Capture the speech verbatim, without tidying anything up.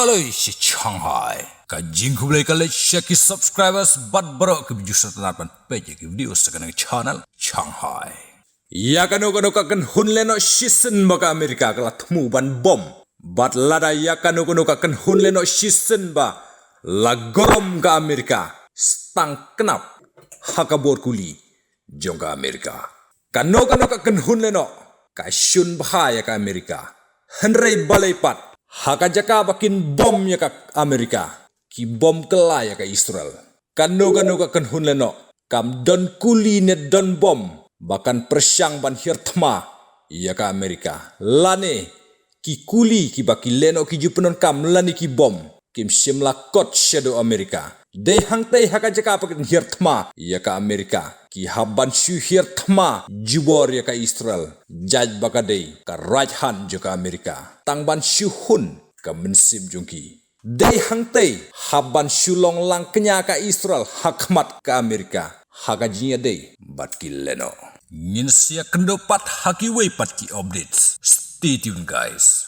Oi shi Shanghai. Ka jingkhublei ka leit sha ki subscribers bad baroh ki ba ju sngewtynnat ban peit ïa ki video sha kane ka channel Shanghai. Ïa kano kano ka kynhun lehnoh shisien ba ka Amerika ka la thmu ban bom. Bad lada ïa kano kano ka kynhun lehnoh shisien ba la gorom ka Amerika, stang kynap ha ka bor kuli jong ka Amerika. Kano kano ka kynhun lehnoh ka shun bha ïa ka Amerika. Hynrei balei pat, ha ka jaka ba kin bom ïa ka Amerika, ki bom kylla ïa ka Israel. Kano kano ka kynhun lehnoh kam don kuli ne don bom ba kan pyrshang ban hiar thma ïa ka Amerika. Lane ki kuli ki ba ki lehnoh ki ju pyndonkam lane ki bom kim shym la kot shaduh Amerika. Dei hangtei ha ka jaka ba kin hiar thma ïa ka Amerika, ki hap ban shu hiar thma jubor ïa ka Israel, jait ba ka dei ka right hand jong ka Amerika, tang ban shu hun ka mynsiem jong ki. Dei hangtei hap ban shu long lang kñia ka Israel ha khmat ka Amerika ha ka jingïadei bad ki lehnoh. Ngin sa ïakynduh pat ha kiwei pat ki updates. Stay tuned, guys.